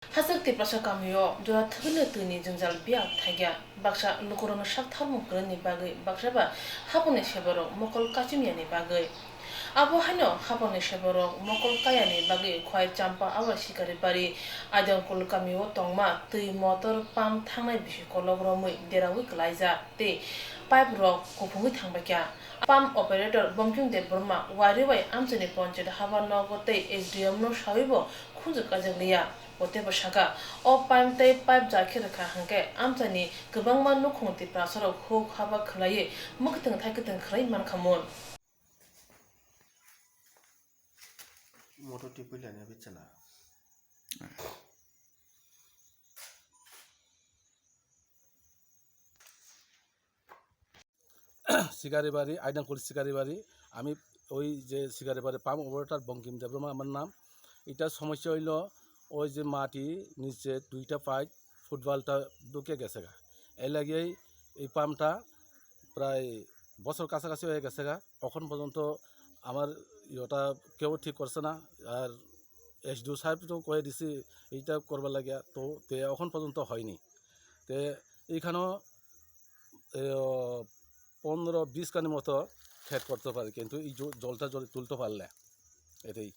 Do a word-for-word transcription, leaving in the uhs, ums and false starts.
Hachwk Tiprasa kamio jora thwgwino twini jwngjal biyap thaikya, baksa lukurokno sak tharmung kwrwngni bagwi, baksa ba haphangni seborok mokol kachimyani bagwi. Abo haino haphangni seborok mokol kayani bagwi Khwai Champa Awa Sikaribari Aidangkul kamio tongma twi motor pump thangnai bisi kolok romwi deraui kwlaijak tei pipe rok kuphungwi thangbaikha. Pump operator Bongkim Debbarma wairwi bai amchaini ponchayat haba nogo tei S D M no sawibo khunju kaijakliya. Bo teibo sakha, o pump tei pipe ja khe rwkha hwnkhe amchaini kwbangma nukhung Tiprasarok huk haba khwlaiwi mwkhwtwng thaikwtwng khwlai mankhamun. Motor twi puilani bichana. শিকারিবাড়ি, আইডাঙ্কুল শিকারিবাড়ি। আমি ওই যে শিকারিবাড়ি pump operator Bankim দেববর্মা আমার নাম। এটা সমস্যা হইলো, ওই যে মাটি নিচে দুইটা পাইপ ফুটবলটা ঢুকে গেছে গা। এই লাগিয়েই এই পাম্পটা প্রায় বছর কাছাকাছি হয়ে গেছে গা। এখন পর্যন্ত আমার ইয়েটা কেউ ঠিক করছে না। আর এসডিও সাহেব তো কয়ে দিছি এইটা করবার লাগিয়া, তো তে এখন পর্যন্ত হয়নি। তে এইখানেও এ, ও, পনেরো বিশ কানি মতো খেত করতে পারে, কিন্তু এই জ-, জলটা যদি তুলতে পারলে এটাই।